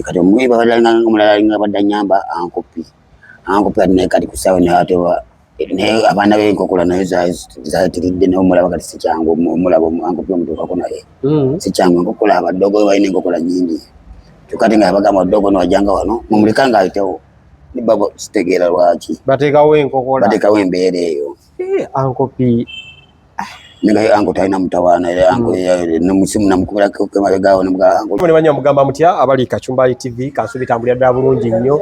Kati omulala alinga abadde anyamba ankopi ankopi, ati naye kati kusawe naye ate naye abaana b'enkokola naye zayitiridde, naye omulaba kati sikyangu omulaba ankopi omutuukako naye. Sikyangu enkokola, abadogo balina enkokola nyingi, kyokka ate nga yabagamba dogo nowajjanga wano mumuleka nga ayitewo, nibaba sitegeera lwaki bateekawo enkokola, bateekawo embeera eyo. Ankopi. Naye anko talina mutawaana, era anko nemusimu namukubirako emabegaawo nemugaa anko. Ne banya mugamba mutya abali Kachumbali TV? Kansu bitambulira ddala bulungi nnyo.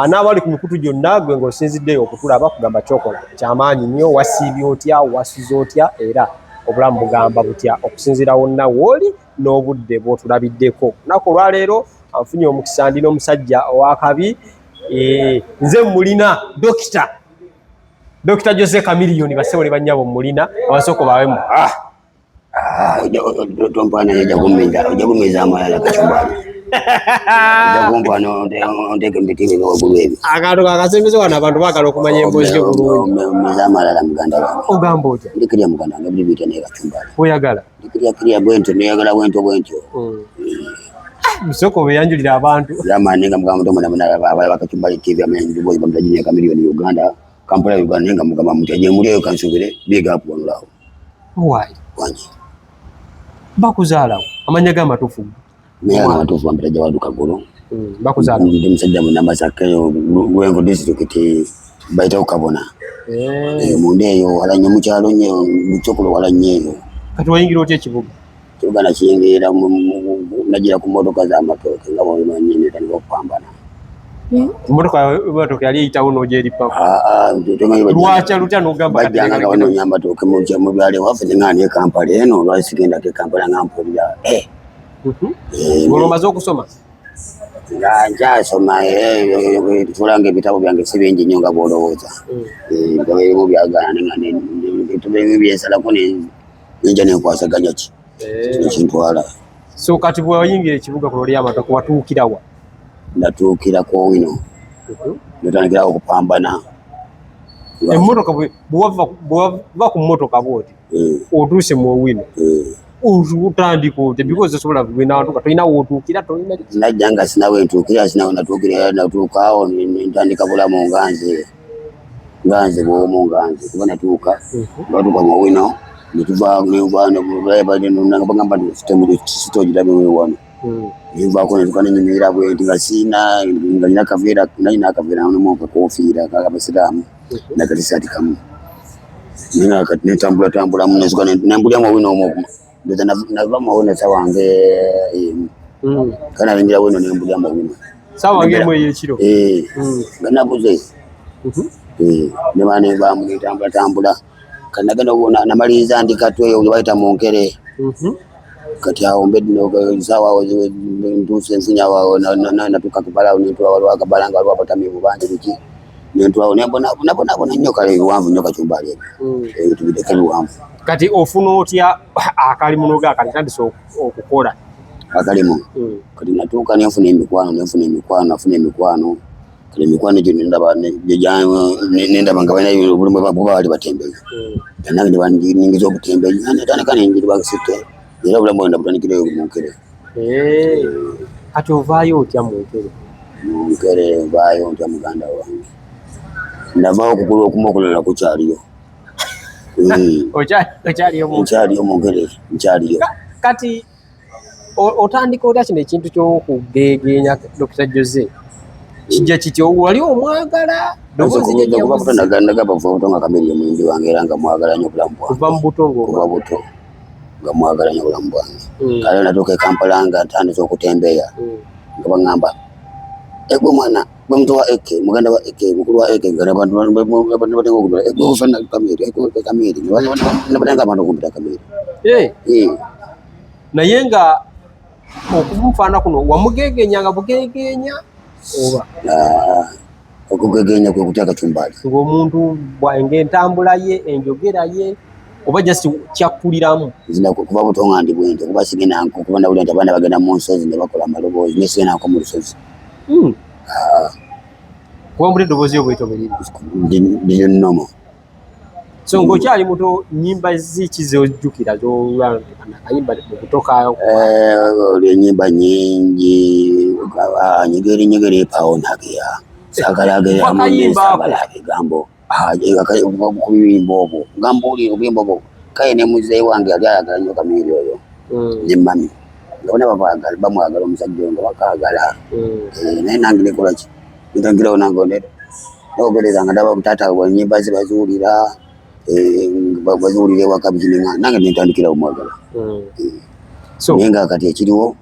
N'abali ku mikutu gyonna, gwe ng'osinziddeyo okutulaba, kugamba kyokola kyamaanyi nnyo. Wasiibye otya? Wasuze otya? Era obulamu bugamba butya okusinziira wonna wooli n'obudde bw'otulabiddeko? Lunaku olwaleero anfunye omukisa, ndi n'omusajja owakabi. Nze mulina dokita, Dr. Jose Chameleone. Bassebo ne bannyabo, mulina abasoko baawemu. Tompaana, ojja kumiza amalala, Kachumbali. Ojja kumpaana onteeke mu biti ebyo waggulu ebyo. Akantu kakasembeze wano, abantu baagala okumanya emboozi yo bulungi. Omiza amalala, muganda wange. Ogamba otya? Ndikirya, muganda wange, buli biita naye Kachumbali. Oyagala? Ndikirya kirya bwentyo, neyagala bwentyo bwentyo. Bisooka obeyanjulira abantu. Yamaani nga mugamba muto muna abalaba Kachumbali TV, amanya ndubozi bamutajinya Chameleone, Uganda, Kampala, Uganda. Naye nga mugamba mutya gye muli eyo? Kansubire big up wanulawo. Why? Wangi. Bakuzaalawo? Amanya g'amatuufu? Naye nga amatuufu bampita Jawadu Kagulu. Bakuzaalawo? Ndi musajja Munamasaka eyo Lwengo District, bayitawo Kabona. Eyo munda eyo wala nnyo, mukyalo nnyo, Bukyokolo, wala nnyo eyo. Kati wayingira otya ekibuga? Kibuga nakiyingirira nagira ku mmotoka z'amatooke nga bwobimanyi, netandika okupambana. Emotoka yali eyitawo n'ogyerippako? Lwakya lutya n'ogamba kati bajjanga nga banoonya amatooke mu byalo ewaffe, neŋŋamba naye Kampala eno lwaki sigendako e Kampala nga mpulira? Ng'olwo omaze okusoma? Nga nkyasoma, tulanga ebitabo byange si bingi nnyo nga bw'olowooza. Ebitabo ebimu byagaana, nga ebitabo ebimu byensalako nenja nenkwasaganya ki kino kintwala. So kati bwe wayingira ekibuga ku loli y'amatooke, watuukirawa? Natuukira ku Owino, netandikirawo okupambana. Emmotoka bwe wava ku mmotoka bwoti, otuuse mu Owino, otandika otya? Because osobola kugenda wantu nga tolina wootuukira, tolina. Najja nga sinawe ntuukira, sinawe natuukira. Natuukaawo nentandika bulamu nga nze bwomu, nga nze kuba natuuka, batuuka mu Owino, netuva nenva bagamba nti sitogirabe wano. Nenvaako netuka nenyimirira bwenti nga siina, nga nina akaveera, nalina akaveera nemu akakofiira kakabasiraamu nakatisaati kamu, naye nga kati netambula tambulamu, nezuka nembulyamu Owino omwo. Ndoza nava mu Owino sawa nge emu, kana nayingira Wino nembulyamu Owino. Saawa ng'emu ey'ekiro? Eh, nga nabuze. Nemala nenvaamu nentambula tambula, kati nagenda okubona namaliriza ndi Katwe eyo bayita mu Nkere. Kati awo mbedde saawa awo ntuuse nfunye awo natuuka kibala awo nentula, waliwo akabala nga waliwo abatamiivu bangi biki, nentulawo nembonabonabona nnyo. Kale ebiwanvu nnyo, Kachumbali, ebyo. Ebyo tubireke, biwanvu. Kati ofuna otya akalimu noga kati tandise okukola? Akalimu? Kati natuuka nenfuna emikwano, nenfuna emikwano, nafuna emikwano. Kati emikwano egyo nendaba nendaba nga balina obulimu bwe baali batembeyi, nange nebanningiza obutembeyi, netandika nenjiri bakisitte, era obulamu bwange nabutandikirayo mu Nkere. Kati ovaayo otya mu Nkere? Mu Nkere nvaayo ntya, muganda wange? Navaawo okugulu okumu, okulala kukyaliyo. Okyaliyo mu Nkyaliyo mu Nkere, nkyaliyo. Kati otandika otya kino ekintu ky'okugeegeenya Dr. Jose? Kijja kityo? Wali omwagala? Ddoboozi lye Kuva buto nagamba kuva buto nga Chameleone muyimbi wange, era nga mwagala nnyo obulamu bwange. Kuva mu buto Kuva ng'omwagala? Buto nga mwagala nnyo obulamu bwange. Kale natuuka e Kampala nga ntandise okutembeeya, nga baŋŋamba, egwe mwana gwe muto wa Eke, muganda wa Eke, mukulu wa Eke, nga abantu batenga okumpita egwe ofana Chameleone, egwe Chameleone, nabatanga abantu okumpita Chameleone. Naye nga okumufaana kuno wamugeegeenya nga bugeegeenya oba? Ah, okugegenya kwe kutya, Kachumbali? Ng'omuntu ng'entambula ye, enjogera ye, oba just kyakkuliramu? Nzina kuva buto nga ndi bwenti, kuba sigenda nko, kuba nawulira nti abaana bagenda mu nsozi ne bakola amaloboozi, naye sigenda nko mu lusozi. Kuba mbuli eddoboozi yo bwetyo bwe liri? Ndi normal. So ng'okyali muto, nnyimba ziki z'ojjukira z'olwakayimba mu buto ka? Oli enyimba nyingi, nyigeri nyigeri pawo nageya sagalageramu. Wakayimba ako. Sagala ebigambo ku biyimba obwo nga mbuulira obuyimba obwo. Kale ne muzeeyi wange yali ayagala nnyo Kamiri oyo ne mami nga bona babagala, bamwagala omusajja oyo nga bakaagala. Naye nange nekola ki, ntangirawo nange nogereza nga ndaba taata wa nyimba ze baziwulira, baziwulira ewaka bikininga, nange nentandikirawo mwagala. So Naye nga kati ekiriwo,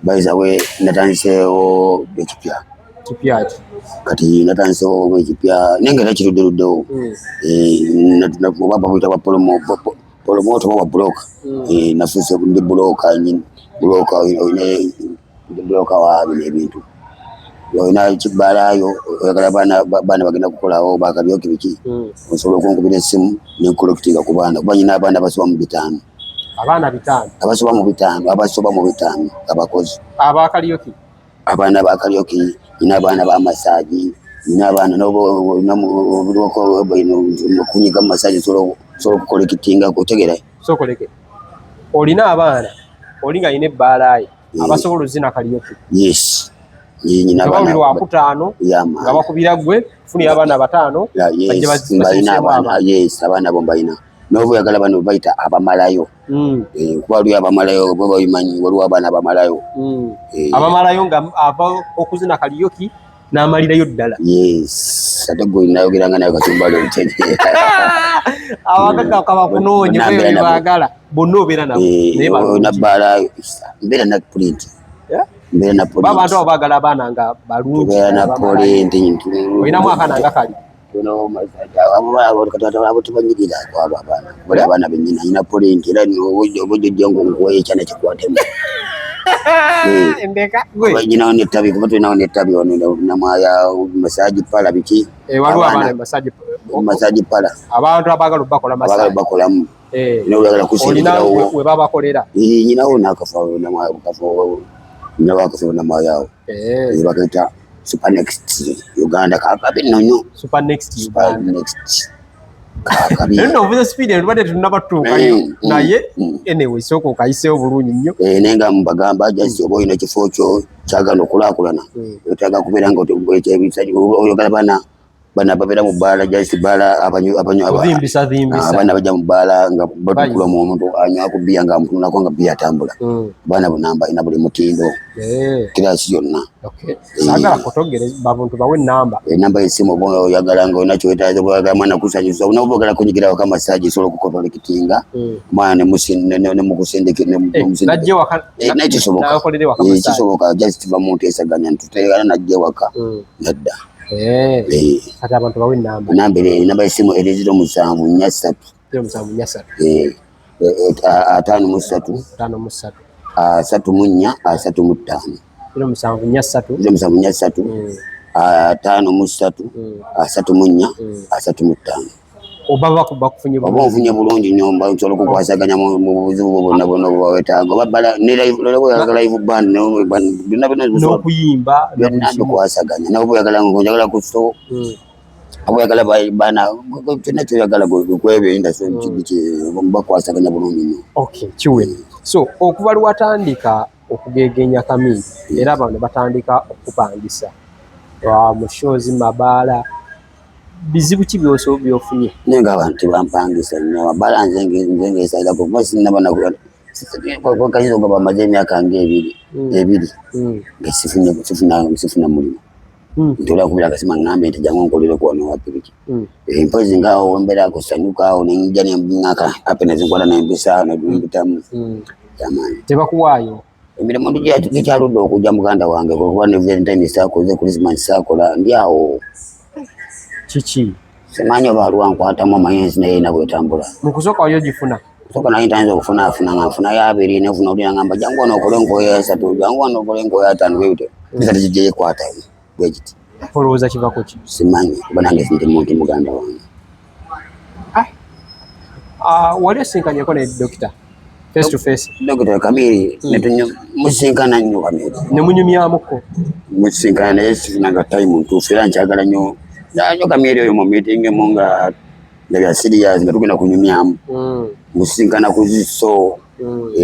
bayizawe natandiseewo ekipya. Kipya ki? Kati natandiseewo ekipya naye nga era kirudderuddewo. Oba babuyita bwa promoter oba bwa broker. Nafuuse ndi broker nyini, broker ndi broker wa bino ebintu. Olina kibbalayo, oyagala baana bagenda kukolawo ba karaoke biki, osobola okunkubira essimu nencollectinga ku baana, kuba nyina abaana abasoba mu 5. Abaana 5? Abasoba mu 5, abasoba mu 5 abakozi. Aba karaoke? Abaana ba karaoke, nyina abaana ba massage, nyina abaana kunyiga mu massage, osobola okucollectinga, otegera. Sokoleke olina abaana, oli nga alina ebbaalaye abasobola ozina karaoke? Yes, nyina Nga abaana. buli lwakutaano nga bakubira gwe funira abaana 5 bajje Mbalina. basanyusemu Abaana. abaana. Yes, abaana bo mbalina. Noba oyagala bano bayita abamalayo. Kuba waliwo abamalayo, oba babimanyi, waliwo abaana abamalayo. Abamalayo nga ava okuzina karaoke n'amalirayo ddala. Yes, ate gwe nayogeranga nayo Kacumbali omutegeera. Abagagga kabakunoonye. Bonna mbeera nabo. Baagala bonna obeera nabo, naye balungi. Nabbaala mbeera na print. Mbeera na Ba abantu polint. abo baagala abaana nga balungi. Mbeera na abamalayo. polint. Olinamu akaana nga kali? Abo tebanyirira kwabo abaana, bali abaana benyina nyina polint era obujjojja nkuwa ekyana kikwatemu. Ndeka gwe. Nyinawo nettabi, kuba tulinawo nettabi wano Namwaya massage parlour biki. Waliwo abaana massage? Massage parlour. Abantu abaagala obakola abaagala massage. Bakolamu. Noyagala Olina kusindikirawo. we babakolera? Nyinawo nakafo kafo, nyinawo akafo Namwaya awo. Bakaita Super Next Uganda, kakabi nno nnyo. Super Next Super Uganda. Next kakabi. Naye nno ovuze speed, tubadde tetunnabatuukayo. Naye anyway, sooka okayiseewo bulungi nnyo. Naye nga mbagamba just oba olina ekifo kyo kyagala okulaakulana, otaaga kubeera nga oyagala baana bana babeera mu bbaala, just bbaala abanywa Ozimbisa zimbisa. Abaana bajja mu bbaala nga batukula mu omuntu anywa ku bbiya nga amutunulako nga bbiya atambula. Abaana bonna mbalina buli mutindo, class yonna. Okay. Saagala kutogere babuntu, bawe enamba. Enamba y'essimu, oba oyagala nga olina kyewetaaza, oba oyagala mwana kusanyusa, oba oyagala kunyigirawo massage, osobola okucollectinga omwana nemukusindika. Najja ewaka. Naye kisoboka. Nakolera ewaka massage. Kisoboka, just va mu nteesaganya ntuteegana najja ewaka nadda. Kati abantu bawe enamba. Enamba y'essimu eri 0743. 0743. 53. 53. 34 35. 0743. 0743 53 34 35. Oba bakufunye Oba bulungi. onfunye bulungi nnyo, mba nsobola okukwasaganya mu buzibu bwo bwonna bwonna obuba wetaaga, oba bala ne live, oyagala live band, byonna byonna bisobola. N'okuyimba na buli Byonna kimu. bikwasaganya. Nawe oba oyagala njagala ku so oba oyagala baana, kyonna kyoyagala kwebyo industry bakwasaganya bulungi nnyo. Okay, kiwe. So okuva lwatandika okugegenya Kamiri, era bano batandika okupangisa mu shows, mabaala, bizibu ki byoso byofunye? Naye nga abantu tebampangisa nnyo abala, nze ngesalirako kuba sinnaba kazizo nga bamaze emyaka ngaebiri ebiri nga sifuna mulimu. Ntola kubira akasima ngambe nti jangu nkolereko wano wapiriki. Mpozi ngaawo wembeera kusanyuka awo nenjja nemaka happiness nkwata nempisa nempitamu yamaanyi. Tebakuwaayo? Emirimu gikyaludde okujja, muganda wange, kuba ne Valentine saakoze, Christmas saakola, ndi awo. Kiki? Simanyi oba aliwo ankwatamu, amanyi ensi naye erina bwetambula. Mu kusooka wali ogifuna? Kusooka naye ntandise okufunaafuna nga nfunayo 20, nefuna oli nangamba jangu wano okole enkoyo 3, jangu wano okole enkoyo 5, bwebityo esatu kijja yekwata bwe kiti. Olowooza kiva ku ki? Simanyi kuba nange ndi muntu, muganda wange. Ah, wali osinkanyeko ne dokita face to face? Dokita Kamiri musinkana nnyo Kamiri. Ne munyumyamuko? Musinkana, naye sifunanga time ntuufu, era nkyagala nnyo nnyo Kamiri oyo mu meeting mu nga Nga bya serious nga tugenda kunyumyamu. Musisinkana ku ziso.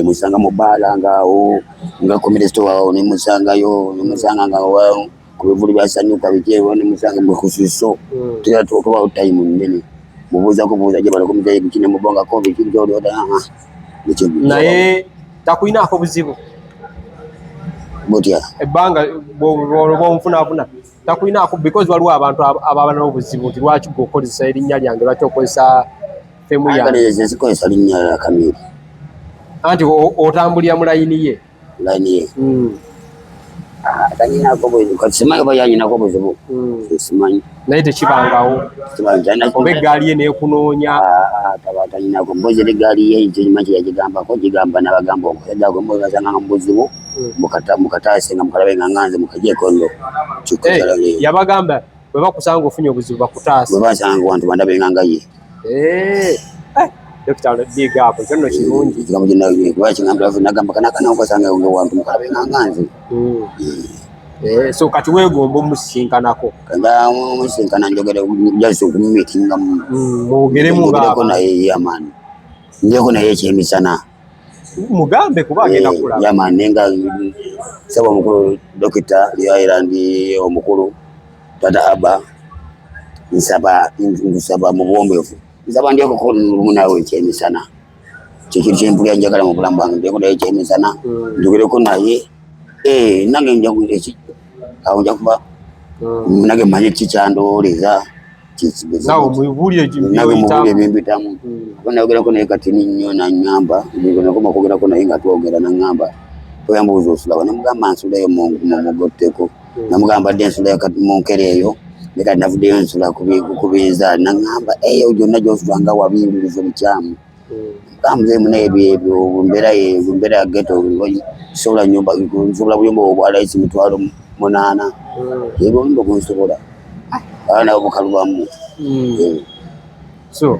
Musanga mu bbaala ngaawo nga comedy store awo nemusangayo, nemusanga nga ku bivulu bya Sanyuka biki ebyo, nemusanga mu kusiso. Tera tubawo time nnene, mubuuzako buuza gye balako muzeeyi biki, nemubongako biki byoli. Naye takulinaako buzibu? Butya? Ebbanga bw'omufunaafuna takulinaako, because waliwo abantu ababa n'obuzibu nti lwaki gwe okozesa erinnya lyange, lwaki okozesa fame yange? Nze sikozesa linnya lya Kamiri. Anti otambulira mu layini ye. Layini ye. Tanyinako buzibu, kati simanyi oba yanyinako buzibu. Simanyi. Naye tekibangawo oba eggaali ye neekunoonya? Taba tanyinako mbozi, era eggaali ye nkinyuma kyeyagigambako gigamba nabagamba omusajja gwe mubasanga mu buzibu, mukataase nga mukalabe nga nganze mukagyeko nno. Yabagamba bwe bakusanga ofunye obuzibu bakutaasa? Bwe basanga wantu bandabe nga nga ye. Dokita, big up, ekyo nno kirungi. Ekigambo kyenkuba kigamba nagamba kanakana okasanga nga wantu mukalabe nga nganze. So kati weegomba omusisinkanako? Kanda musisinkana njogere, just okumumeetinga. Mwogeremu. Njogereko naye yamaani, njeko naye ekyemisana. Mugambe kuba agenda kulaba. Yamaani, nenga saba omukulu Dokita Island, omukulu Tata Abba, nsaba, nkusaba mu buwombeefu, nsaba ndyekoko lumu naawe ekyemisana. Kyekintu kyempulira njagala mu bulamu bwange, ndyeko naye ekyemisana. Njogereko naye. Nange awo nja kuba nange manye kikyandowooleza. Naawe mubuulire. Nange mubuulire ebimpitamu. Kuba nayogerako naye katini nnyo, naŋŋamba, nakoma okwogerako naye nga twogera, naŋŋamba toyambuuza osulawa, nemugamba nsulayo mu mugotteko. Namugamba dde nsulayo kati mu nkere eyo, naye kati navuddeyo nsula ku binzaali. Naŋŋamba eyo gyonna gyosula nga wabiyingiriza bikyamu. Muzeeyi munaye ebyo mbeera ya ghetto, sobola nyumba, nsobola buyumba obwa layisi 800,000. Ebyo obuyumba bwensobola abaana nabo bukalubamu. So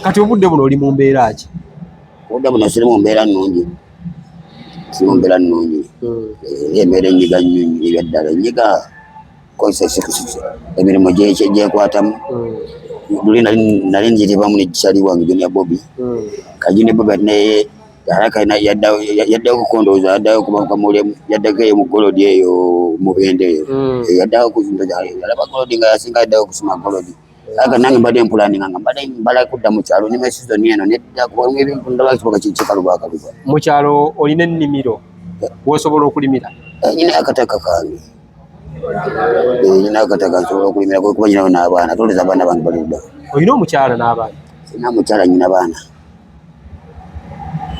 kati obudde buno oli mu mbeera ki? Obudde buno siri mu mbeera nnungi, siri mu mbeera nnungi. Embeera enyiga nnyo nnyo, ebyaddala enyiga. Kozesa emirimu gyekwatamu. Luli nali njiribamu ne kyali wange Junior Bobby. Ka Junior Bobby ati naye alaka yaddayo kukondooza, yaddayo kubakamulemu, yaddako eyo mu gold eyo mubende eyo. Yaddayo alaba gold nga yasinga, yaddayo okusoma gold. Aka nange mbadde mpulaninga nga mbadde mbala kudda mu kyalo nime season eno nedda, kuba ebintu ndaba kibuga kikaluba akaluba. Mu kyalo olina ennimiro wosobola okulimira? Nyina akataka kange. Nyina akataka nsobola okulimira, kuba nyinawo n'abaana, toleza abaana bange bali ludda. Olina omukyala n'abaana? Sina mukyala, nyina baana.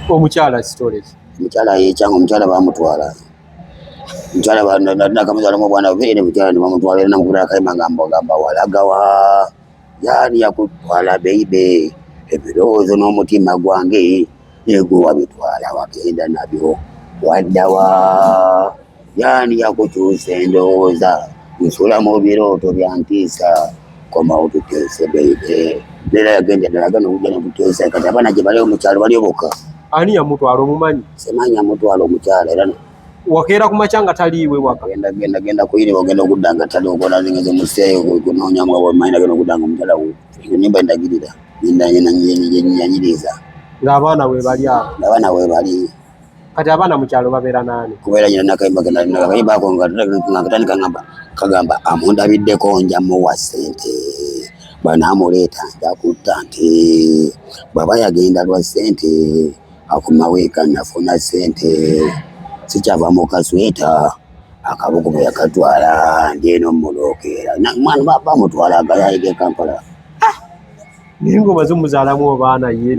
Omukyala storage? Omukyala yekyanga, omukyala bamutwala. Omukyala nakamuzalamu obwana bubiri, ne mukyala ne bamutwala, era namukubira akayima nga mbagamba walagawa yaani yakutwala baby, ebirowoozo n'omutima gwange negwe wabitwala wagenda nabyo, waddawa yaani yakukyusa endowooza, nsula mu birooto bya ntiisa, komawo tuteese baby. Era yagenda ddala gano okujja netuteesa. Kati abaana gye bali omukyalo bali bokka. Ani yamutwala, omumanyi? Simanyi amutwala omukyala era. Wakeera ku makya nga taliiwe waka? Genda genda genda kuyiriba, ogenda okudda nga tali, okona zingeze museeyo kunoonya nga bwomanyi, nagenda okudda nga omukyala nyumba endagirira yanyiriza. Ng'abaana we bali awo? Abaana we bali. Kati abaana mu kyalo babeera naani? Kubeera nyina nakayimba nakayimba ako nga katandika ngamba kagamba amundabiddeko nja muwa ssente, bw'anaamuleeta nja kutta nte, bw'aba yagenda lwa ssente akomawo eka nafuna ssente, sikyava mu kasweta akabugu bwe yakatwala ndi eno mulookeera mwana bamutwala agayayiga Kampala. Naye ng'omaze omuzaalamu abaana ye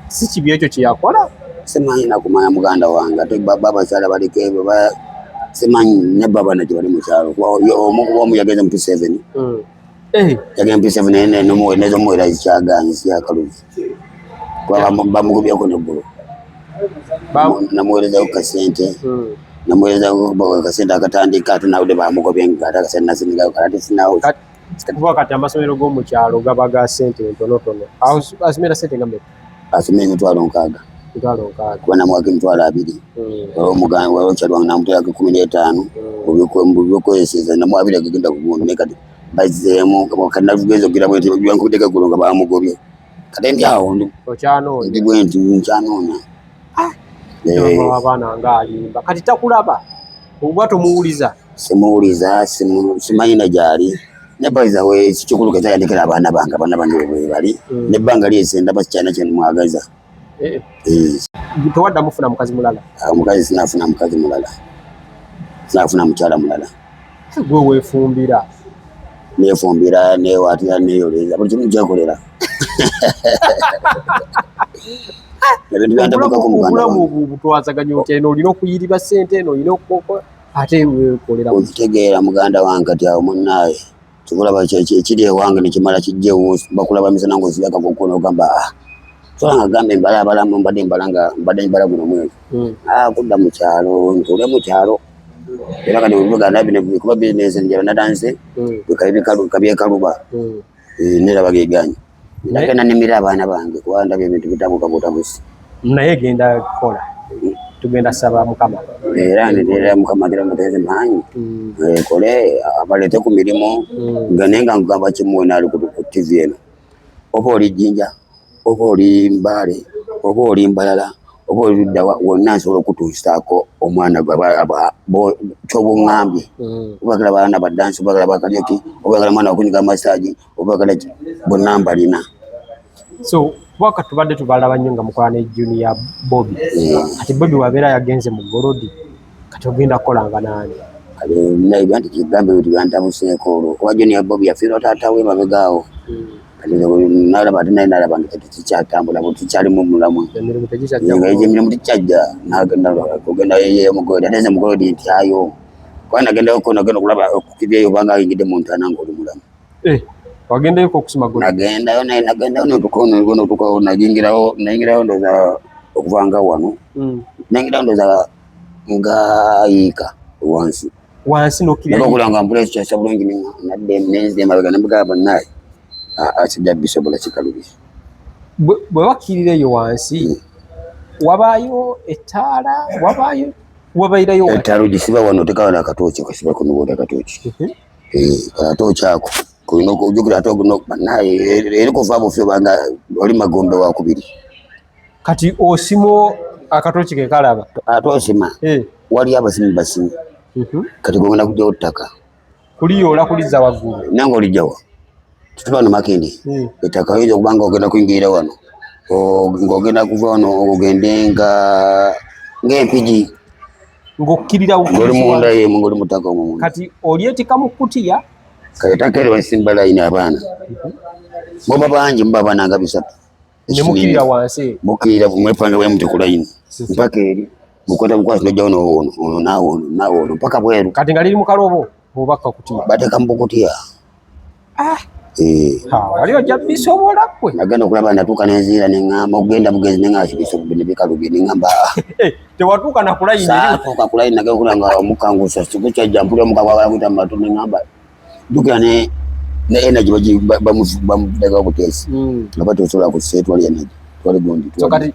si kibi ekyo kye yakola? Simanyi nakumanya muganda wange, ate baba abakyala baliko ebyo simanyi ne baba gye bali mu kyalo. Omu kuba omu yagenze mu P7. Yagenze mu P7 naye nezomuwera zikyaganye siyakaluzi kuba bamugubyeko neggulo. Namuweerezayo kasente, namuweerezayo kasente akatandika, ate nawudde bamugobye nga ate akasente nasindikayo kale ate sinawo. Kuba kati amasomero g'omu kyalo gaba ga ssente ntonotono. Asomera ssente nga mmeka? Asomera 60,000. 60,000. Kuba namuwako 20,000. Waliwo omukyala wange namuteerako 15 mubyokozeseza, namuwa 20 agagenda kugundi, naye kati Bazzeemu kanageza okugira bwenti bwankubidde eggulo nga bamugobye, kati ndi awo ndi bwenti nkyanoonya. Ah, eh. Abaana ng'alimba, kati takulaba oba tomuwuliza? Simuwuliza, simanyi na gyali. Ne by the way, kikulu keta yandekera abaana bange, abaana bange bwe bali nebbanga lyese ndaba sikyalina kye mwagaza. Eh. Eh. Tewadda mufuna mukazi mulala? Ah, omukazi sinafuna mukazi mulala, sinafuna mukyala mulala. Gwe weefumbira? Nefumbira, newatira, neyoleza, buli kimu kyekolera. Ebintu byantabukako muganda. Obulamu butwazaganya otya? Eno olina okuyiriba ssente, eno olina okukola, ate wekolera. Okitegeera muganda wange, kati awo munnaaye kikulaba ekiri ewange nekimala kijjewo, bakulaba misana ngaosibye akakokolo, ogamba ah, sola nga gamba embala abalamu mbadde mbala nga mbadde mbala guno mwezi ah, kudda mu kyalo, ntuule mu kyalo. Era kati bwebiganda bino kuba bizinesi njala natandise kabyekaluba neraba geganye nagenda nemira abaana bange kuba ndabye ebintu bitabuka butabusi. Naye genda kukola, tugenda saba Mukama. Era nera Mukama agira muteeze maanyi kole abalete ku mirimu nga naye nga nkugamba kimu, wena ali ku TV eno, oba oli Jjinja, oba oli Mbaale, oba oli Mbalala, oba oli luddawa wonna, nsobola okutuusaako omwana kyoba oŋŋambye. Obagala baana badansi, obagala bakalyeki, obagala mwana wakunyiga massage, obagala bonna mbalina. So kuba tubadde tubalaba nnyo nga mukola ne Junior Bobby. Kati Bobby wabeera yagenze mu Golodi, kati ogenda kukolanga nani? Kale nti kigambo ebintu byantabuseeko olwo kuba Junior Bobby yafiirwa taata we mabegaawo. Kati nalaba ate naye nalaba nga tikyatambula, tikyalimu mulamu, emirimu tikyajja, nagenda ogenda yemugolodi, ate nze mugolodi ntyayo kuba nagendayoko, nagenda okulaba okukibyeyo obanga ayingidde mu ntaana ngaoli mulamu. Eh, wagendayo okusima gold? Nagendayo naye nagendayo notuka nayingirawo, nayingirawo ndoza okuva nga wano nayingirawo ndoza nga yiika wansi. Wansi nokirira. Okulanga nga mpula ekikyasa bulungi, nadde nenzira emabega nemugamba naye sijja bisobola, kikalubi. Bwe bakkirira eyo wansi wabaayo ettaala, wabaayo wabairayo? Ettaala ogisiba wano, otekawo nakatooki, okasiba kunubuuda akatooki. Akatooki ako kulina okujjukira ate naye eri kuva bufi obanga oli magombe wakubiri. Kati osimo akatooki ke kalaba? Ate osima waliyo abasimi basimi. Kati gwegenda kujjawo ttaka. Kuliyoola kulizza waggulu? Nange olijjawa tutuba no Makindi. Ettaka oyinza okuba nga ogenda kuyingirira wano, ng'ogenda kuva wano ogende nga ng'empigi. Ng'okkirira? Ng'oli munda yemu, ng'oli mu ttaka omwo munda. Kati olyetika mu kutiya? Kale ettaka eryo nsimba layini, abaana muba bangi, muba abaana nga 300. Ne mukkirira wansi? Mukkirira, mwepanga bwe muti ku layini mpaka eri, mukwata bukwasi nojjawo ono ono naawe ono naawe ono mpaka bweru. Kati nga liri mu kalobo oba kakutiya? Bateeka mu bukutiya. Ah. Wali ojja bisobola gwe? Nagenda okulaba natuuka nenziira neŋŋamba okugenda bugenzi neŋŋamba kibisobodde nebikalubye neŋŋamba. Eh, tewatuuka na kulayini? Saatuuka kulayini, nagenda okulaba nga omukka ngusa sikukyajja, mpulira omukka gwagala kuyita mu matu neŋŋamba jjukira ne ne energy bamuddako buteesi nga batosobola kussa etwali energy twali gundi. So kati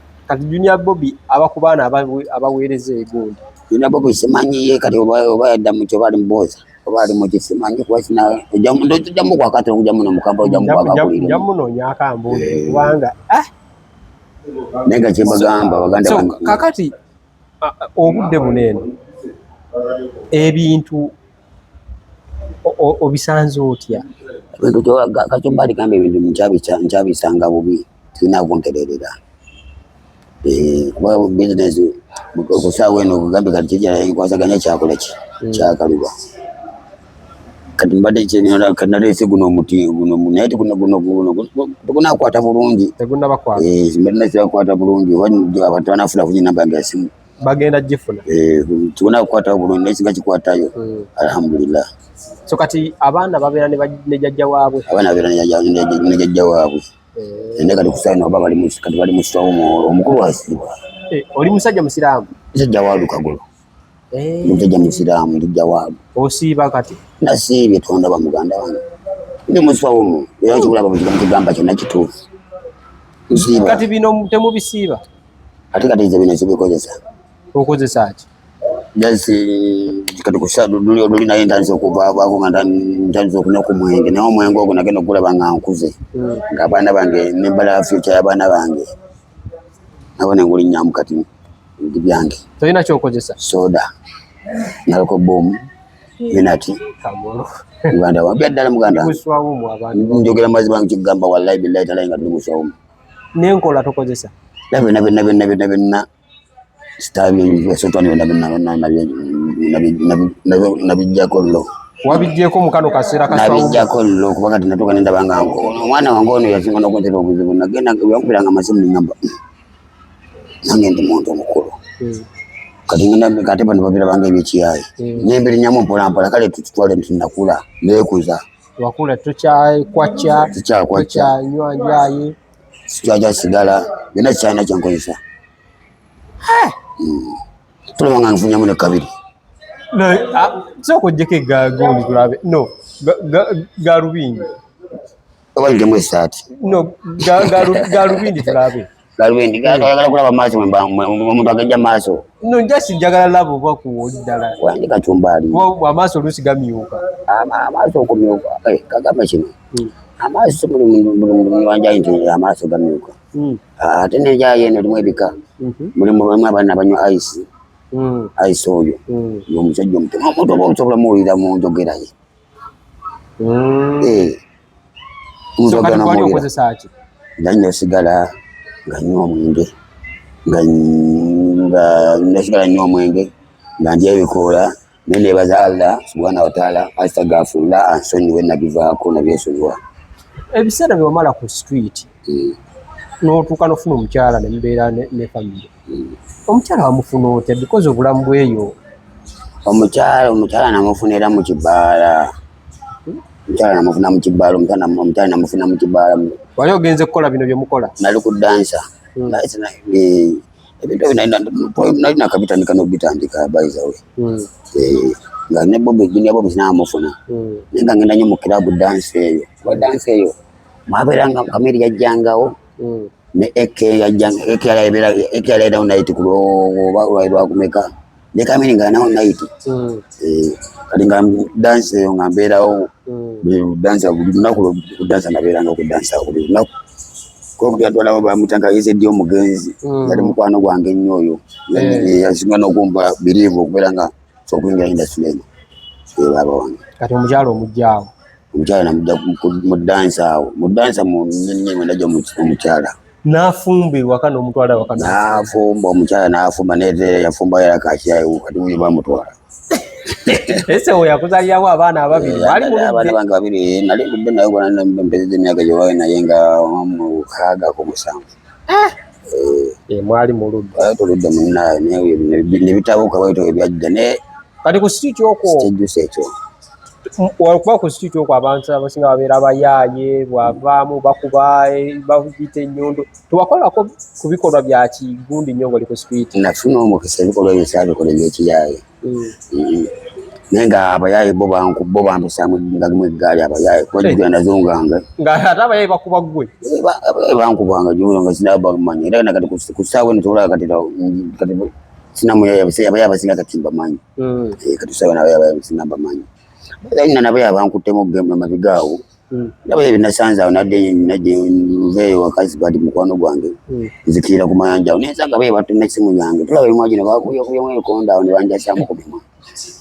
Junior Bobby aba ku baana abaweereza egundi? Junior Bobby simanyi ye kati oba yadda mu kyo, oba ali mubooza, oba ali muki, simanyi kuba sina ojja mukwakata okujja muno mukamba ojja mukwakakulira. Nja munoonyaako ambuulire kubanga ah! Naye nga kyembagamba baganda So kakati obudde buno eno ebintu obisanze otya? Ebintu kacumbali gamba ebintu nkyabisanga bubi, tulina kuntererera. Eh, kuba bizinesi kusaawa eno kugambe kati kikwasaganya kyakola ki kyakaluba. Kati mbadde naleese guno omuti guno, naye guno tegunakwata bulungi. Tegunnabakwata. Eh, mbadde nakibakwata bulungi oba abantu banafuna funye namba yange ya simu. Bagenda gifuna. Eh, tegunakukwatawo bulungi, naye singa kikwatayo alhamdulillah. So kati abaana babeera ne jjajja waabwe? Abaana babeera ne jjajja waabwe. Naye kati kusaana oba bali kati bali musawo omukulu asiibwa. Eh, oli musajja musiraamu? Musajja wa Lukagolo. Musajja musiraamu, ndijja waalu. Osiiba kati? Nasiibye, tondaba muganda wange, ndi musawumu era kikulaba buli kigambo kigamba kyonna kituufu. Nsiiba. Kati bino temubisiiba? Ate kati nze bino sibikozesa. Okozesa ki? Just kati kusa luli oluli naye ntandise okuvaavaako nga ntandise okunywa ku mwenge, naye omwenge ogwo nagenda okugulaba nga nkuze, nga abaana bange nembala future y'abaana bange, nabo nengulinnyamu. Kati ndi byange. Tolina kyokozesa? Soda naloko bomu minati. Kamolo. Uganda wa byaddala muganda. Muswawumu abantu. Njogera mazima, nkigamba wallahi billahi talayi nga tuli muswawumu. Nenkola tokozesa? Na byonna byonna byonna byonna byonna sitabyesotwani byonna byonna nabijjako llo. Wabijjeeko mu kano kaseera kaswawumu? Nabijjako llo, kuba kati natuuka nendaba nga omwana wange ono yasinga n'okuntera obuzibu. Nagenda yankubiranga amasimu nengamba, nange ndi muntu omukulu. Kati ngenda kati bano babirabanga ebyekiyayi. Nembirinyamu mpola mpola. Kale tutwale nti nakula, neekuza. Wakula, tokyakwacca? Sikyakwacca. Tokyanywa njaye? Sikyajja sigala, byonna kikyalina kyenkozesa. Tulaba nga nfunyamu ne kabiri. Sooka ojjeko egagundi tulabe. No galubindi. Oba njemu esaati? No, galubindi tulabe. Galubindi oyagala kulaba maaso? Omuntu agejja maaso? No, just njagala laba oba kuwoli ddala. Wandi kacumbaali. Amaaso oluusi gamyuka. Amaaso okumyuka, kagamba kino, amaaso si buli muntu wanjayi nti amaaso gamyuka. Ate nenjayi eno erimu ebika. Mulimu bamwe abaana abanywa ice. Ice oyo omusajja omutono, omuntu oba osobola muwulira mu njogera ye. Omuntu So kati ogenda wali omuwulira. okozesa ki? Nga nywa sigala, nga nywa omwenge, nga nywa sigala, nywa omwenge, nga ndya ebikoola. Naye nebaza Allah subhana wataala, astagafurullah, ansonyiwe, nabivaako, nabyesonyiwa. Ebiseera bye wamala ku street, n'otuuka n'ofuna omukyala ne mubeera ne family, omukyala wamufuna otya? Because obulamu bweyo Omukyala namufunira mu kibaala. Omukyala namufuna mu kibaala, omukyala namufuna mu kibaala. Wali ogenze kukola bino bye mukola? Nali ku dansa. Ebintu ebyo nali nakabitandika n'obitandika, by the way. Nga ne Bobi, Junior Bobi sinamufuna. Naye nga ngenda nnyo mu club dance eyo, kuba dance eyo mwabeeranga Kamiri yajjangawo ne Eke yajjanga. Eke yali alinawo night ku oba lwali lwakumeka, ne Kamiri nga alinawo night. Kati nga dance eyo nga mbeerawo buli dansa, buli lunaku ku dansa nabeeranga ku dansa buli lunaku. Kokutyatwalawo bamutanga yezeddi omugenzi. Yali mukwano gwange ennyo oyo. Yasinga n'okumpa biriivu okubeera nga okuyingira industry eno, ye baaba wange. Kati omukyala omuggyaawo? Omukyala namujja mu dansa awo, mu dansa mu nnyini mwendajja omukyala. N'afumba ewaka n'omutwala ewaka? N'afumba omukyala, n'afumba netere yafumba yala kakyayo. Kati wuyo bamutwala. Ese oyo yakuzalirawo abaana ababiri, wali Abaana muludde? bange babiri. Nali ndudde naye gwana mpezeza emyaka gyewawe naye nga 67. Mwali muludde. Tuludde munnaye, naye ne bitabuka bwetyo ebyajja ne Kati ku street okwo kyejjusa ekyo. Okuba ku street okwo abantu abasinga babeera bayaaye, bwavaamu bakuba, bagiyita ennyondo. Tewakolako ku bikolwa bya kigundi nnyo ng'oli ku street? Nafuna omukisa, ebikolwa ebyo saabikola ebyekiyaaye. Naye nga abayaaye bo bo bampisaamu nga mu eggaali abayaaye, kuba jjukira nazunganga. Nga ate abayaaye bakuba ggwe? Abayaaye bankubanga jjukira nga sinabamanya, era nakati ku ssaawa eno tobola kati kati sinamuyaye abayaaye abasinga kati mbamanyi. Kati ssaawa eno abayaaye abasinga mbamanyi. Nina nabaye abankuttemu amabega awo. Nabaye binasanze awo, nadde najje nveeyo wakazi badi mukwano gwange, nzikirira ku mayanja awo nensanga baye batunda essimu yange. Tulaba emimwa gino bakubyekubyemu ebikonda awo ne banjasaamu ku mimwa,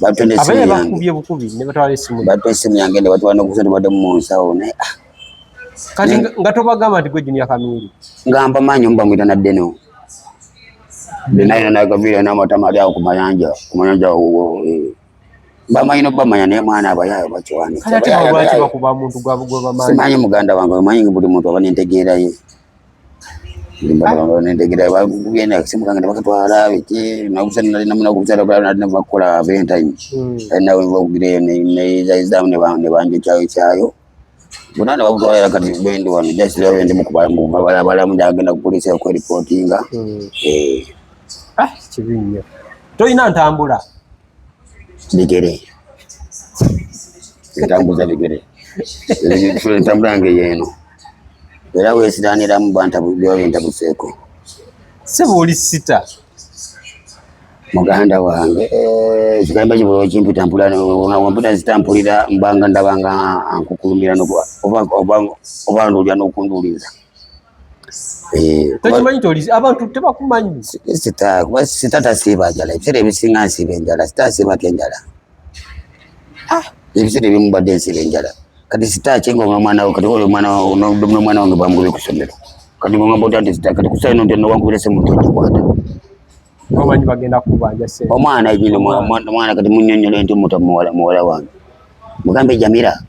batunda essimu Abaye yange. Bakubye bukubi ne batwala essimu? Batunda essimu yange ne batwala n'okusa tubaddemu mu nsawo, naye Kati nga tobagamba nti gwe Junior Kamiri? Nga mbamanyi, omu bamwita Naddeno, naye nagaviira n'amatama ali awo ku mayanja, ku mayanja awo. Bamanyi nobamanya, naye mwana abayaayo bakyanika. Kati ate abo lwaki bakuba muntu gwe bamanyi? Simanyi muganda wange, omanyi buli muntu aba nentegeera ye. Buli muntu aba nentegeera ye. Bakubye akasimu kange ne bakatwala biki nalina kukola valentine. Alina nva okugira eyo neyizayizaamu ne banjokyayo kyayo bonna ne babutwala. Era kati bendi wano, just ndi mukubalabalamu, ndagenda ku poliisi okweripootinga. Ah, kibi nnyo. Tolina ntambula? Bigere, entambuza bigere, entambula yange yeeno, era weesiraniramu biba bintabuseeko. Sebo, oli sita. Muganda wange, ekigambo ekyo bwe kimpita mpulira, wempita zitampulira mbanga ndabanga ankukulumira oba nduulira n'okunduuliriza. Tokimanyi nti oli abantu tebakumanyi. Sita, kuba sita tasiiba njala, ebiseera ebisinga nsiiba enjala, sita asiiba atya enjala? Ebiseera ebimu mbadde nsiiba enjala. Kati sita ki nga omwana wo, kati oli omwana wo, n'omwana wange bamugobye ku ssomero. Kati ng'ongamba otya nti sita, kati ku ssaawa eno nti wankubira essimu nti ogikwata. Omanyi bagenda kukubanja ssente. Omwana nyini, omwana kati munnyonnyole nti muto muwala wange. Mugambe Jamira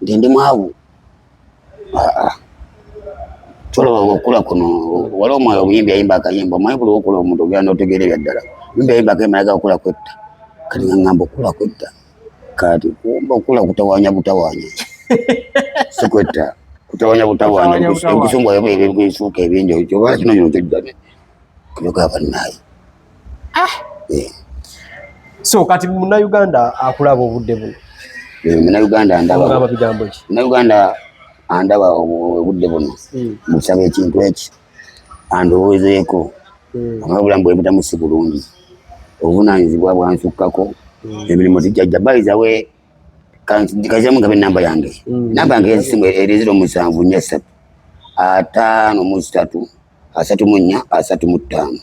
nti ndi mwavu. Tolaba okula kuno, waliwo omwoyo omuyimbi ayimba akayimba, omanyi buli okula omuntu ogenda n'otegeera ebya ddala. Omuyimbi ayimba akayimba naye okula kwetta. Kati nga ngamba okula kwetta. Kati kumba okula kutawaanya butawaanya. Si kwetta. Kutawaanya butawaanya. Ebisumbu ebyo ebisuuka ebingi, oba kino kino kyojja. Kuyoga bannaye. So kati Munnayuganda akulaba obudde buno. Munnayuganda andaba. Ogamba bigambo ki? Munnayuganda andaba obudde buno. Musaba ekintu eki andowoozeeko. Omanyi obulamu bwe mpitamu si bulungi. Obuvunaanyizibwa bwansukkako. Emirimu tijjajja. By the way, kaziramu ngabe namba yange. Namba yange y'essimu eri 0743 53 34 35.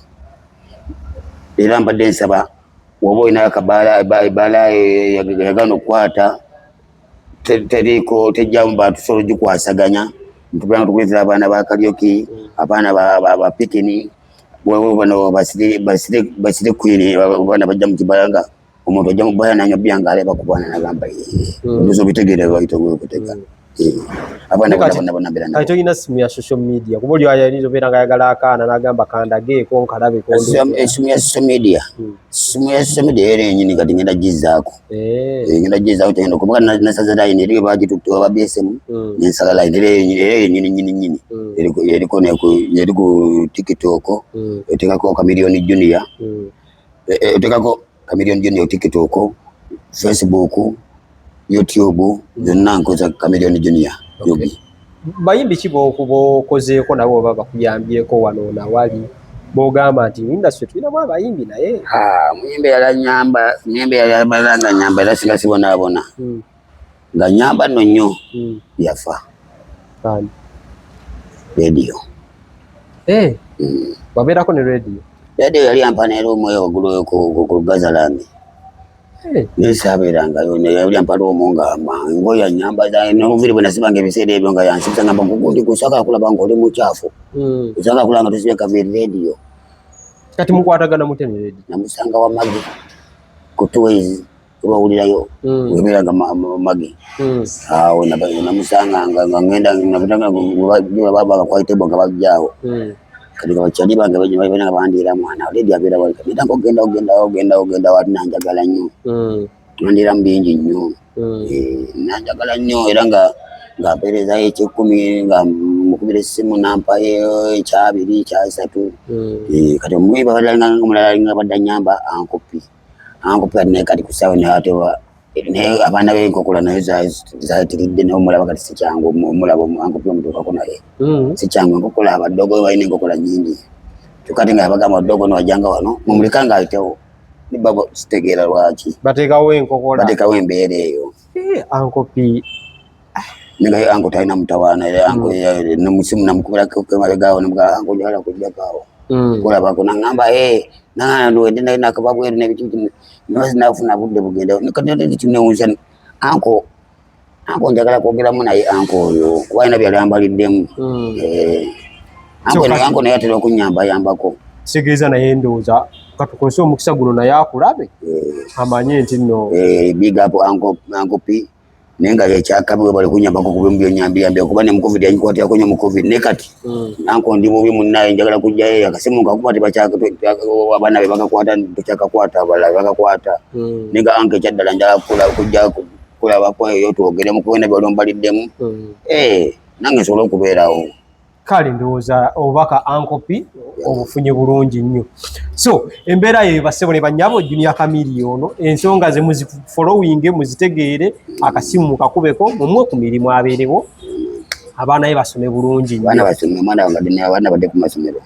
Era mbadde nsaba woba olina akabaala, ebbaala yagaana okukwata, teriiko, tejjamu bantu, tusobola ogikwasaganya. Ntubanga tukuleetera abaana ba karaoke, abaana ba pikini, bano basire queen, abaana bajja mu kibala nga omuntu ajja mu bbala n'anywa bbiya ng'alaba ku baana n'agamba, obuzo obitegeera bayita okutega. Abaana bonna bonna mbeera nabo. Kati tolina simu ya social media, kuba oli ayinza obeera ng'ayagala akaana n'agamba kandageeko nkalabeko. Esimu ya social media, simu ya social media era yennyini kati ngenda gizzaako. Ngenda gizzaako kyengenda kuba nasaze line eri bagitutte oba BSM, nensala line era yennyini nnyini nnyini. Eriko eri ku TikTok, oteekako Chameleone Junior, oteekako Chameleone Junior TikTok, Facebook, YouTube, zonna nkoza Chameleone Junior. Yogi. Bayimbi ki b'okozeeko nabo oba bakuyambyeko wano nawali b'ogamba nti industry tulinamu abayimbi naye? Muyimbi yali anyamba, muyimbi yali amala nga nyamba era singa sibonaabona. Nga nyamba nno nnyo yafa. Ani? Radio. Wabeerako ne radio? Radio yali ampa ne room eyo waggulu ku Gazaland. Naye saabeerangayo, naye yali ampa room nga engoye annyambaza, n'obuviiri bwe nasibanga ebiseera ebyo nga yansibisa ngamba gundi gwe saagala kulaba ng'oli mukyafu. Saagala kulaba nga tosibye kaviiri Radio. Kati mukwatagana mutya ne radio? Namusanga wa Magi ku Tuways webawulirayo webeeranga Magi. Awo namusanga nga ngenda bakwayitebo nga bajjaawo. Kati nga bakyali bange babeera nga bandiira mwana Radio abeera wali kati nga ogenda ogenda ogenda ogenda wali nanjagala nnyo. Nandiiramu bingi nnyo. Nanjagala nnyo era nga mpeerezayo ekyekumi nga mukubira essimu nampayo ekyabiri ekyasatu. Kati omuyimbi omulala alinga abadde annyamba ankopi. Ankopi kati naye kati ku ssaawa naye ate naye abaana b'enkokola naye zaayitiridde naye omulaba kati si kyangu omulaba ankopi omutuukako naye. Si kyangu enkokola abadogo balina enkokola nnyingi. Kyokka ate nga yabagamba dogo ono wajjanga wano mumuleka ng'ayitewo. Baba sitegeera lwaki. Bateekawo enkokola. Bateekawo embeera eyo. Ankopi. Naye anko talina mutawaana era anko nemusimu namukubirako emabega awo nemugamba anko njagala kujjako awo. Kulabako nangamba nangamba ndi nakava bweru n'ebiki biki nafuna budde bugenda kati kinewuunyisa anko anko njagala kwogeramu naye anko oyo kuba alina byali ambaliddemu. Anko naye atera okunnyamba yambako. Kitegeeza naye ndowooza katukozese omukisa guno naye akulabe amanye nti nno. Big up Uncle P. Naye nga ekyakabi we bali kunyambako ku bimu byonyambiyambye kuba ne mu COVID yangikwatirako nnyo mu COVID naye kati anko ndi bubi munnaye njagala kujjayo akasimu nkakuba abaana be bakakwata tekyakakwata abalala bakakwata naye nga anko ekyaddala njagala kujja kulabako eyo twogeremu kuba byoli ombaliddemu nange nsobole okubeerawo. Kale ndowooza obubaka Uncle P obufunye bulungi nnyo. So embeera yeyo bassebo ne bannyabo, Junior Chameleone ensonga ze muzifollowinge muzitegeere, akasimu mukakubeko mumuwe ku mirimu abeerewo abaana be basome bulungi nnyo. Abaana basome, omwana wange abaana badde ku masomero.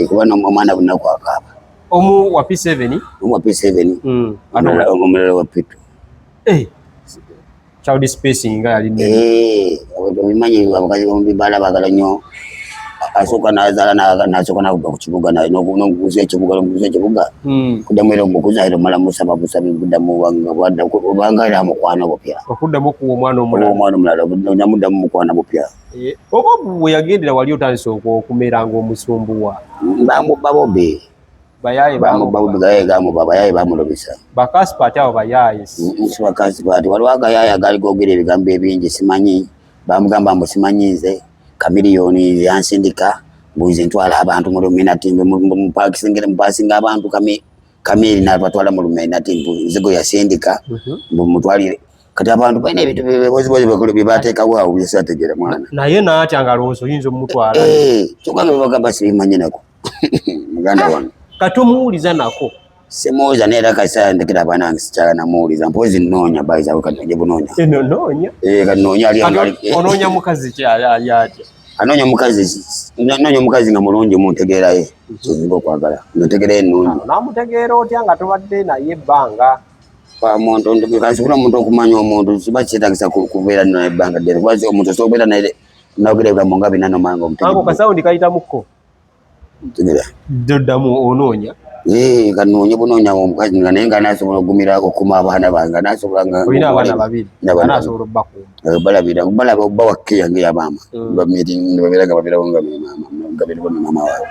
Kuba omwana bunaku akaaba. Omu wa P7, omu wa P7, omulala wa P2. Eh, child spacing nga yali nene. Eh, obimanyi abakazi bomubibala bagala nnyo, asooka nazaala, nasooka nakuba ku kibuga, nokuguza ekibuga, nokuguza ekibuga, kuddamu era omukuza, era omala musaba busabi kuddamu, obanga era mukwano bupya. Okuddamu okuwa omwana omulala. Omwana omulala namuddamu mukwano bupya. Eh, oba bwe yagendera wali otandise okumera ng'omusumbuwa? Bamubba bobe. Bayaye. Bamubba bobe, gaye gamuba, bayaye bamulobesa. Bakasipaati abo bayaye. Si bakasipaati, waliwo agayaye agali gogera ebigambo ebingi, simanyi bamugamba mbu simanyi nze Chameleone yansindika, mbuze ntwala abantu mu Illuminati, mupasinga abantu kamiri nabatwala mu Illuminati, nzigo yasindika, mbu mutwalire. Kati abantu balina ebintu bebozibozi bye bateekawo awo byesategeera mwana. Naye naatya nga alowooza oyinza omutwala. Eh, kyokka nga bebagamba sibimanyi nako, muganda wange. Katomuwuliza nako? Simuwuliza, naye era kaseera ndekera abaana wange, sikyala namuwuliza. Mpozi nnoonya bayizawe, kati nje bunoonya. Eno noonya. Eh, kati noonya ali. Kati onoonya mukazi ki ali atya? Anoonya omukazi, noonya omukazi nga mulungi mu ntegeera ye, kyezinga okwagala nga ntegeera ye nnungi. Namutegeera otya nga tobadde naye ebbanga? Omuntu kansobola, omuntu okumanya omuntu kiba kyetagisa kubeera naye ebbanga ddene, kuba omuntu osobola okubeera naye nogera ebigambo nga bina nomanga. Ako kasawundi kayitamuko. Omutegeera. Doddamu onoonya. Eh, kanoonye bunoonya omukazi nga naye nga nasobola okugumira okuma abaana bange, nga nasobola nga Olina abaana babiri? N'abaana. Anasobola obbakuuma? Balabira, balaba bawa keya nga eyamaama, babeera nga babeerawo nga maama, nga beerako ne maama waabwe.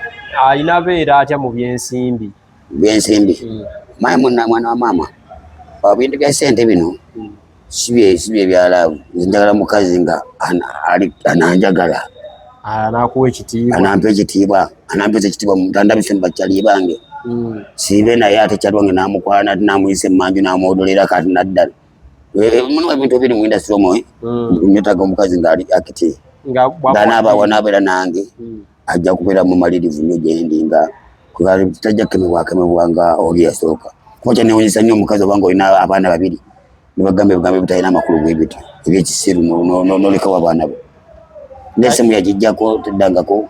Alina beera atya mu byensimbi? Byensimbi, mayi munna mwana wa maama, ebintu bya sente bino si bye bya love. Nze njagala mukazi nga ananjagala. Anakuwa ekitiibwa. Anampa ekitiibwa, anampesa ekitiibwa, tandabise mu bakyali bange. Siibe naye ate kyali wange namukwana, ate namuyisa emanju, namwodolera, kati naddala mulimu ebintu ebiri mu industry omwo. Nyetaga omukazi ngaali akiti nga nga wanaabeera nange, ajja kubeera mumalirivu nnyo gyendi, nga tajja kukemebwa kemebwa nga oli yasooka. Kuba kyanewunyisa nnyo omukazi obanga olina abaana babiri, nibagamba ebigambo ebitalina amakulu bwe bityo ebyekisiru, nolekawo abaana bo, nesimu yagijjako teddangako,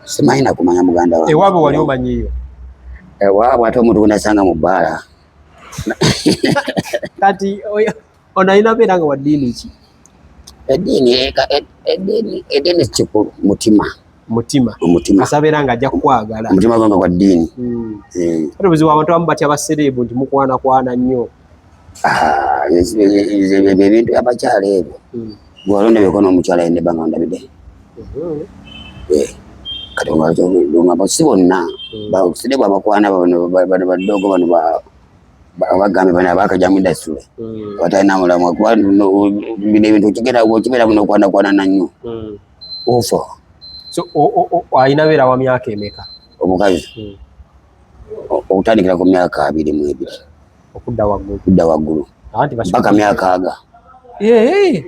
simanyi nakumanya muganda wange. Ewaabwe wali omanyiyo? Ewaabwe ate omuntu gwenasanga mu bbaala. Kati ono alina beera nga wa ddiini ki? Eddiini eddiini kikulu, mutima. Mutima. Omutima. Kasabeera nga ajja kukwagala. Omutima gwange gwa ddiini. Ate obuzibu abantu abamu batya basereebu nti mukwanakwana nnyo. Ah, ebyo ebintu byabakyala ebyo. Gwalondabeko n'omukyala yenna ebbanga ndabidde. Eh, kati nga si bonna sire bwabakwana bano baddogo bano bagambe bano abakaja mu industry abatalina mulamwa, kuba bino ebintu okigera okibeera buno okwanakwanana nnyo, ofa. So alina beera wa myaka emeka? Omukazi, okutandikira ku myaka 22. Okudda waggulu. Okudda waggulu. Anti mpaka myaka aga. Eh.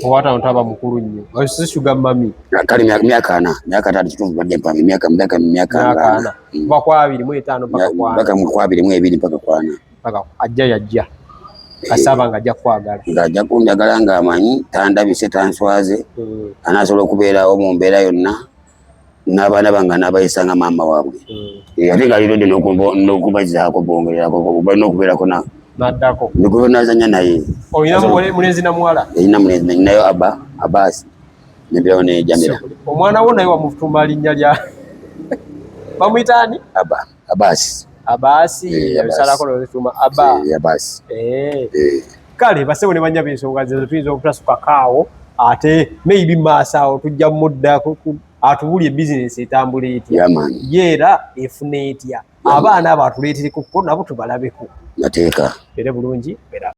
Owataano taba mukulu nnyo, si sugar mummy. Kale myaka 40, myaka 3 kituufu, badde mpange myaka myaka 40. 40 kuva ku 25 mpaka ku 40. Mpaka ku 22 mpaka ku 40. Mpaka ajja yajja kasaba nga ajja kwagala. Ng'ajja kunjagala ng'amanyi tandabise, tanswaze, anaasobola okubeerawo mu mbeera yonna n'abaana bange anaabayisa nga maama waabwe. Eh, ate nga alina n'okubazaako bongererako, balina okubeerako na Naddako. Nazanya naye. Olina mulenzi na muwala? Erina mulenzi, ninayo aba Abasi, nebirawo ne Jamira. Omwana wo naye wamutuuma linnya lya bamuyita ani? Aba Abasi. Abasi. Eh, Abasi. Yabisalako nozituuma Aba. Eh, Abasi. Eh. Eh. Kale basebo ne banyaba, ensonga zezo tuyinza obutasukakaawo, ate maybe maaso awo tujja mudda atubulye bizinesi etambula etya. Yamani. Ye era efuna etya abaana abo, atuleetereko nabo tubalabeko. Nateeka. Ere bulungi era.